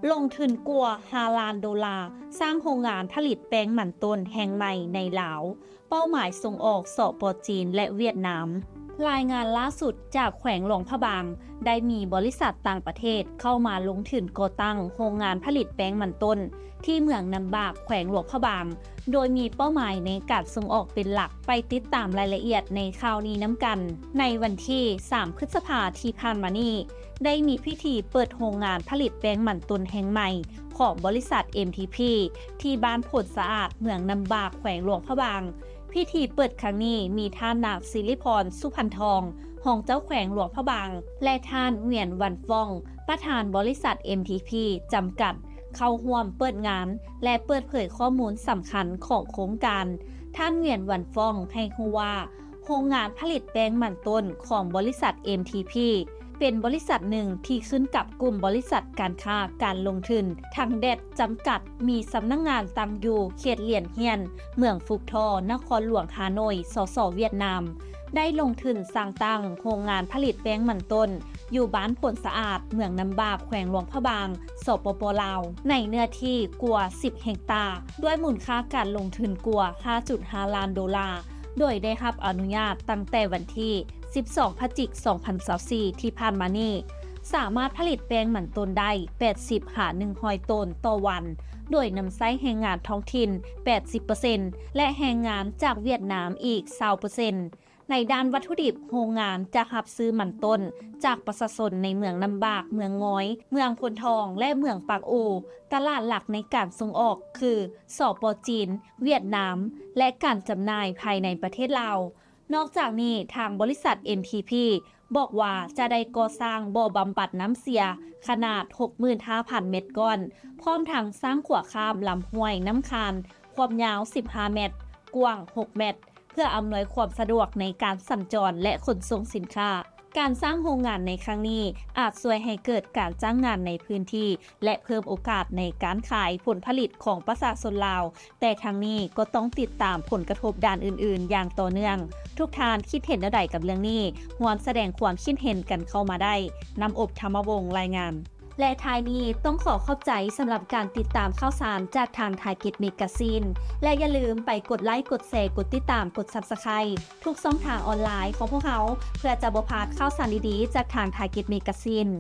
ລົງທຶນກວ່າຫ້າລ້ານໂດລາ ສ້າງໂຮງງານຜະລິດແປ້ງມັນຕົ້ນແຫ່ງໃໝ່ໃນລາວ, ເປົ້າໝາຍສົ່ງອອກ ສປ ຈີນ ແລະ ຫວຽດນາມ. ລາຍງານລ່າສຸດຈາກແຂວງຫຼວງພະບາງ ໄດ້ມີບໍລິສັດຕ່າງປະເທດເຂົ້າມາລົງທຶນກໍ່ຕັ້ງໂຮງງານຜະລິດແປ້ງມັນຕົ້ນ ທີ່ເມືອງນ້ຳບາກ ແຂວງຫຼວງພະບາງ, ໂດຍມີເປົ້າໝາຍໃນການສົ່ງອອກເປັນຫຼັກ. ໄປຕິດຕາມລາຍລະອຽດໃນຂ່າວນີ້ນຳກັນ. ໃນວັນທີສາມ ພຶດສະພາທີ່ຜ່ານມານີ້ ໄດ້ມີພິທີເປີດໂຮງງານຜະລິດແປ້ງມັນຕົ້ນແຫ່ງໃໝ່ຂອງບໍລິສັດ ເອັມ ທີ ພີ ທີ່ບ້ານໂພນສະອາດ ເມືອງນ້ຳບາກ ແຂວງຫຼວງພະບາງ. ພິທີເປີດຄັ້ງນີ້ມີທ່ານນາງ ສິລິພອນ ສຸພັນທອງ ຮອງເຈົ້າແຂວງຫຼວງພະບາງ ແລະ ທ່ານ ຫວຽນ ວັນຟອງ ປະທານບໍລິສັດ ເອັມ ທີ ພີ ຈຳກັດ ເຂົ້າຮ່ວມເປີດງານ ແລະ ເປີດເຜີຍຂໍ້ມູນສຳຄັນຂອງໂຄງການ. ທ່ານ ຫວຽນ ວັນຟອງ ໃຫ້ຮູ້ວ່າ ໂຮງງານຜະລິດແປ້ງມັນຕົ້ນຂອງບໍລິສັດ ເອັມ ທີ ພີ ເປັນບໍລິສັດໜຶ່ງທີ່ຂຶ້ນກັບກຸ່ມບໍລິສັດການຄ້າການລົງທຶນ ທັງແດດ ຈຳກັດ ມີສຳນັກງານຕັ້ງຢູ່ເຂດຫຼຽນຮຽນ ເມືອງຟຸກທໍ່ ນະຄອນຫຼວງຮ່າໂນ້ຍ ສສ ຫວຽດນາມ, ໄດ້ລົງທຶນສ້າງຕັ້ງໂຮງງານຜະລິດແປ້ງມັນຕົ້ນ ຢູ່ບ້ານໂພນສະອາດ ເມືອງນ້ຳບາກ ແຂວງຫຼວງພະບາງ ສປປ ລາວ ໃນເນື້ອທີ່ກວ່າສິບເຮັກຕາ, ດ້ວຍມູນຄ່າການລົງທຶນກວ່າຫ້າຈຸດຫ້າລ້ານໂດລາ, ໂດຍໄດ້ຮັບອະນຸຍາດຕັ້ງແຕ່ວັນທີສິບສອງ ພະຈິກ ສອງພັນຊາວສີ່ ທີ່ຜ່ານມານີ້, ສາມາດຜະລິດແປ້ງມັນຕົ້ນໄດ້ແປດສິບຫາໜຶ່ງຮ້ອຍໂຕນຕໍ່ວັນ, ໂດຍນຳໃຊ້ແຮງງານທ້ອງຖິ່ນແປດສິບເປີເຊັນ ແລະ ແຮງງານຈາກຫວຽດນາມອີກຊາວເປີເຊັນ. ໃນດ້ານວັດຖຸດິບ, ໂຮງງານຈະຮັບຊື້ມັນຕົ້ນຈາກປະຊາຊົນໃນເມືອງນ້ຳບາກ, ເມືອງງອຍ, ເມືອງໂພນທອງ ແລະ ເມືອງປາກອູ. ຕະຫຼາດຫຼັກໃນການສົ່ງອອກຄື ສປ ຈີນ, ຫວຽດນາມ ແລະ ການຈຳໜ່າຍພາຍໃນປະເທດລາວ. ນອກຈາກນີ້, ທາງບໍລິສັດ ເອັມ ທີ ພີ ບອກວ່າຈະໄດ້ກໍ່ສ້າງບໍ່ບຳບັດນ້ຳເສຍຂະໜາດຫົກໝື່ນຫ້າພັນແມັດກ້ອນ, ພ້ອມທັງສ້າງຂົວຂ້າມລຳຫ້ວຍນ້ຳຄານ ຄວາມຍາວສິບຫ້າແມັດ, ກວ້າງຫົກແມັດ, ເພື່ອອຳນວຍຄວາມສະດວກໃນການສັນຈອນ ແລະ ຂົນສົ່ງສິນຄ້າ. ການສ້າງໂຮງງານໃນຄັ້ງນີ້ ອາດຊ່ວຍໃຫ້ເກີດການຈ້າງງານໃນພື້ນທີ່ ແລະ ເພີ່ມໂອກາດໃນການຂາຍຜົນຜະລິດຂອງປະຊາຊົນລາວ, ແຕ່ທັງນີ້ກໍຕ້ອງຕິດຕາມຜົນກະທົບດ້ານອື່ນໆຢ່າງຕໍ່ເນື່ອງ. ທຸກທ່ານຄິດເຫັນແນວໃດກັບເລື່ອງນີ້? ຮ່ວມສະແດງຄວາມຄິດເຫັນກັນເຂົ້າມາໄດ້. ນ້ຳອົບ ທຳມະວົງ ລາຍງານ. ແລະ ທ້າຍນີ້ຕ້ອງຂໍຂອບໃຈສຳລັບການຕິດຕາມຂ່າວສານຈາກທາງ Target Magazine ແລະ ຢ່າລືມໄປກົດໄລ, ກົດແຊ, ກົດຕິດຕາມ, ກົດ Subscribe ທຸກຊ່ອງທາງອອນລາຍຂອງພວກເຮົາ ເພື່ອຈະບໍ່ພາດຂ່າວສານດີໆຈາກທາງ Target Magazine.